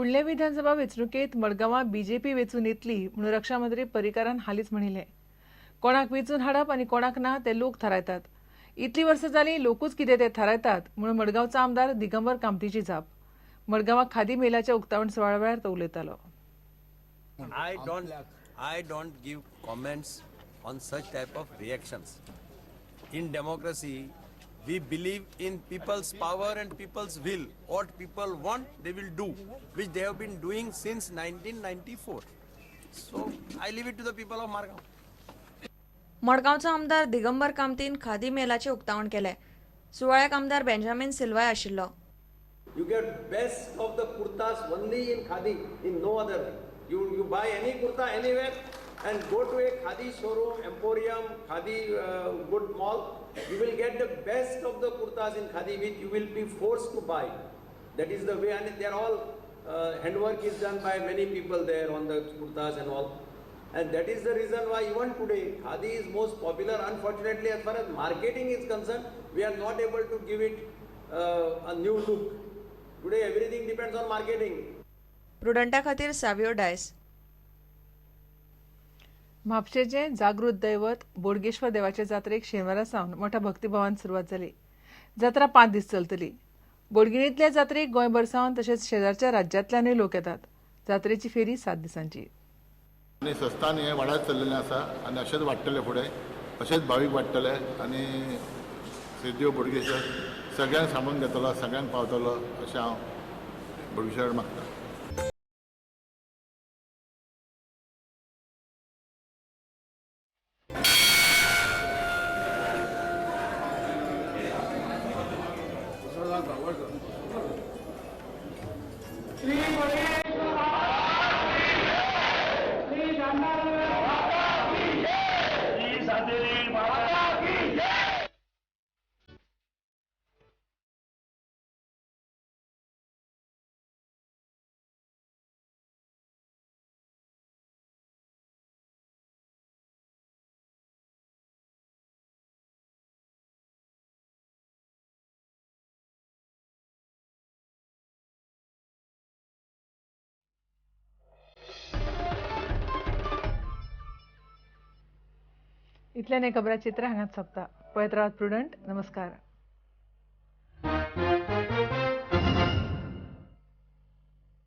फुडले विधानसभा वेंचणुकेंत मडगांवां बीजेपी वेंचून येतली म्हणून रक्षा मंत्री पर्रीकारान हालींच म्हणिल्लें. कोणाक वेंचून हाडप आनी कोणाक ना ते लोक थारायतात. इतलीं वर्सां जालीं लोकूच कितें ते थारायतात म्हणून मडगांवचो आमदार दिगंबर कामतीची जाप. मडगांवां खादी मेलाच्या उक्तावण सुवाळ्या वेळार तो उलयतालो. I don't give comments on such type of reactions. In democracy, we believe in people's power and people's will. What people want, they will do, which they have been doing since 1994. So I leave it to the people of Margao. मडगांवचो आमदार दिगंबर कामतीन खादी मेलाचें उक्तावण केलें. सुवाळ्याक आमदार Benjamin सिल्वाय आशिल्लो. You get best of the kurtas only in khadi, in no other way. You buy any kurta anywhere and go to a khadi showroom, emporium, khadi good mall, you will get the best of the kurtas in khadi, which you will be forced to buy. That is the way, and they are all handwork is done by many people there on the kurtas and all. And that is the reason why even today khadi is most popular. Unfortunately, as far as marketing is concerned, we are not able to give it a new look. Today everything depends on marketing. प्रुडंटा खातीर सावियो डायस. म्हापशेचें जागृत दैवत बोडगेश्वर देवाचे जात्रेक शेनवारा सावन मोठ्या भक्तिभावान सुरवात जाली. जात्रा 5 दीस चलतली. बोडगिणींतल्या जात्रेक गोंयभर सावन तशेंच शेजारच्या राज्यांतल्यानूय लोक येतात. जात्रेची फेरी 7 दिसांची. आनी संस्थान हें वाडत चल्लेलें आसा आनी अशेंच वाडटलें फुडें, अशेंच भावीक वाडटले आनी श्रीदेव बोडगेश्वर सगळ्यांक सांबाळून घेतलो, सगळ्यांक पावतलो अशें हांव बोडगेश्वराक मागता. इतल्यान हें खबराचित्र हांगाच सोंपता. पळयत रावात प्रुडंट. नमस्कार.